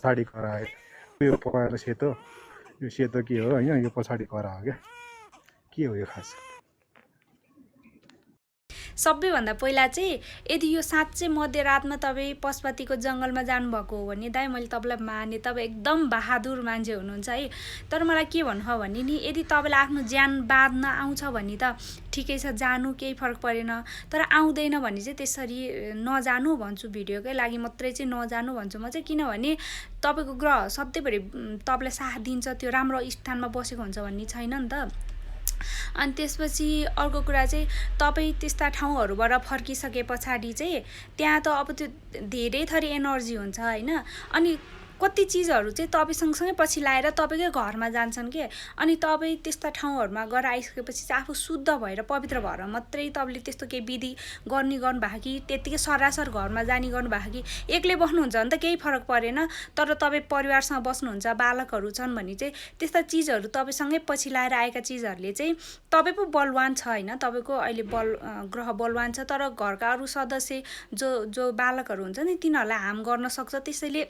पछाडि करा यो पकाएर सेतो यो सेतो के हो हैन यो पछाडि करा हो क्या के हो यो खास सबैभन्दा पहिला चाहिँ यदि यो साँच्चै मध्यरातमा तपाईँ पशुपतिको जङ्गलमा जानुभएको हो भने दाइ मैले तपाईँलाई माने तपाईँ एकदम बहादुर मान्छे हुनुहुन्छ है तर मलाई के भन्नु हो भने नि यदि तपाईँलाई आफ्नो ज्यान बाँध्न आउँछ भने त ठिकै छ जानु केही फरक परेन तर आउँदैन भने चाहिँ त्यसरी नजानु भन्छु भिडियोकै लागि मात्रै चाहिँ नजानु भन्छु म चाहिँ किनभने तपाईँको ग्रह सधैँभरि तपाईँलाई साथ दिन्छ त्यो राम्रो स्थानमा बसेको हुन्छ भन्ने छैन नि त अनि त्यसपछि अर्को कुरा चाहिँ तपाईँ त्यस्ता ठाउँहरूबाट फर्किसके पछाडि चाहिँ त्यहाँ त अब त्यो धेरै थरी एनर्जी हुन्छ हैन अनि कति चिजहरू चाहिँ तपाईँ सँगसँगै पछि लाएर तपाईँकै घरमा जान्छन् के अनि तपाईँ त्यस्ता ठाउँहरूमा गएर आइसकेपछि चाहिँ आफू शुद्ध भएर पवित्र भएर मात्रै तपाईँले त्यस्तो केही विधि गर्नुभएको कि त्यत्तिकै सरासर घरमा जाने गर्नुभएको कि एक्लै बस्नुहुन्छ भने त केही फरक परेन तर तपाईँ परिवारसँग बस्नुहुन्छ बालकहरू छन् भने चाहिँ त्यस्ता चिजहरू तपाईँसँगै पछि लाएर आएका चिजहरूले चाहिँ तपाईँ पो बलवान छ हैन तपाईँको अहिले ग्रह बलवान छ तर घरका अरू सदस्य जो बालकहरू हुन्छ नि तिनीहरूलाई हार्म गर्न सक्छ त्यसैले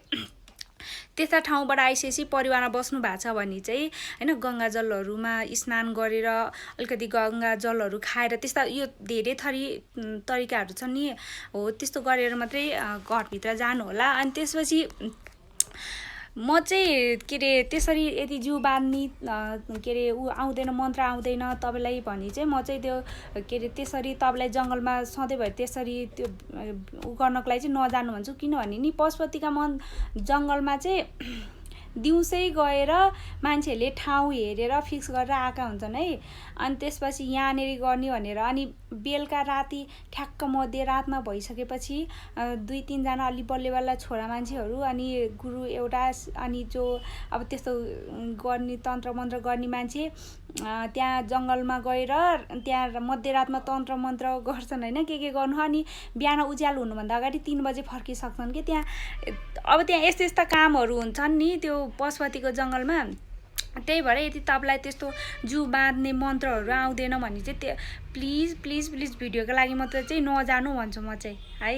त्यस्ता ठाउँबाट आइसकेपछि परिवारमा बस्नु भएको छ भने चाहिँ हैन गङ्गा जलहरूमा स्नान गरेर अलिकति गङ्गा जलहरू खाएर त्यस्ता यो धेरै थरी तरिकाहरू छन् नि हो त्यस्तो गरेर मात्रै घरभित्र जानु होला अनि त्यसपछि म चाहिँ के अरे त्यसरी यदि जिउ बाँध्ने के अरे ऊ आउँदैन मन्त्र आउँदैन तपाईँलाई भने चाहिँ म चाहिँ त्यो के अरे त्यसरी तपाईँलाई जङ्गलमा सधैँभरि त्यसरी त्यो ऊ गर्नको लागि चाहिँ नजानु भन्छु किनभने नि पशुपतिका जङ्गलमा चाहिँ दिउँसै गएर मान्छेहरूले ठाउँ हेरेर फिक्स गरेर आएका हुन्छन् है अनि त्यसपछि यहाँनिर गर्ने भनेर अनि बेलुका राति ठ्याक्क मध्यरातमा भइसकेपछि 2-3 जना अलि बल्ल छोरा मान्छेहरू अनि गुरु एउटा अनि जो अब त्यस्तो गर्ने तन्त्र मन्त्र गर्ने मान्छे त्यहाँ जङ्गलमा गएर त्यहाँ मध्यरातमा तन्त्र मन्त्र गर्छन् हैन के गर्नु अनि बिहान उज्यालो हुनुभन्दा अगाडि 3 बजे फर्किसक्छन् कि त्यहाँ अब त्यहाँ यस्ता कामहरू हुन्छन् नि त्यो पशुपतिको जङ्गलमा त्यही भएर यदि तपाईँलाई त्यस्तो जिउ बाँध्ने मन्त्रहरू आउँदैन भने चाहिँ प्लिज भिडियोको लागि मात्र चाहिँ नजानु भन्छु म चाहिँ है